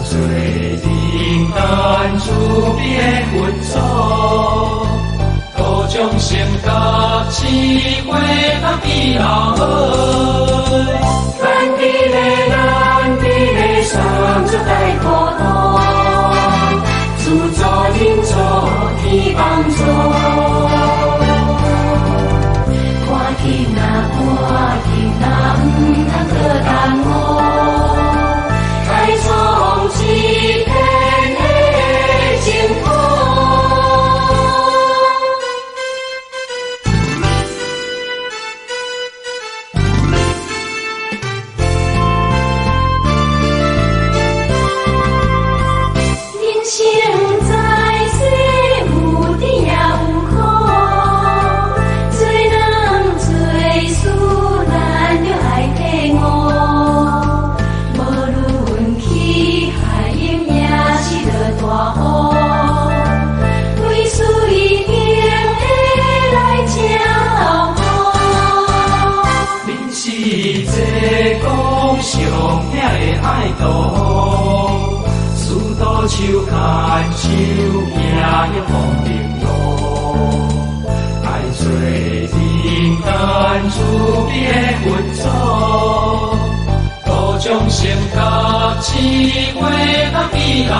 做人間慈悲的佛祖，度眾生覺智慧通變老。咱佇咧，咱佇咧上主大國土，自助人助天幫助。趕緊啊，趕緊啊，毋通閣耽誤，開創一片的淨土。人生在世，有甜也有苦，做人做事，咱著愛體悟。無論去海湧，抑是落大雨，為水平的來照顧。恁是濟講上疼的愛徒，師徒手牽手行彼光明路，愛做人間慈悲的佛祖，度眾生覺智慧通變老。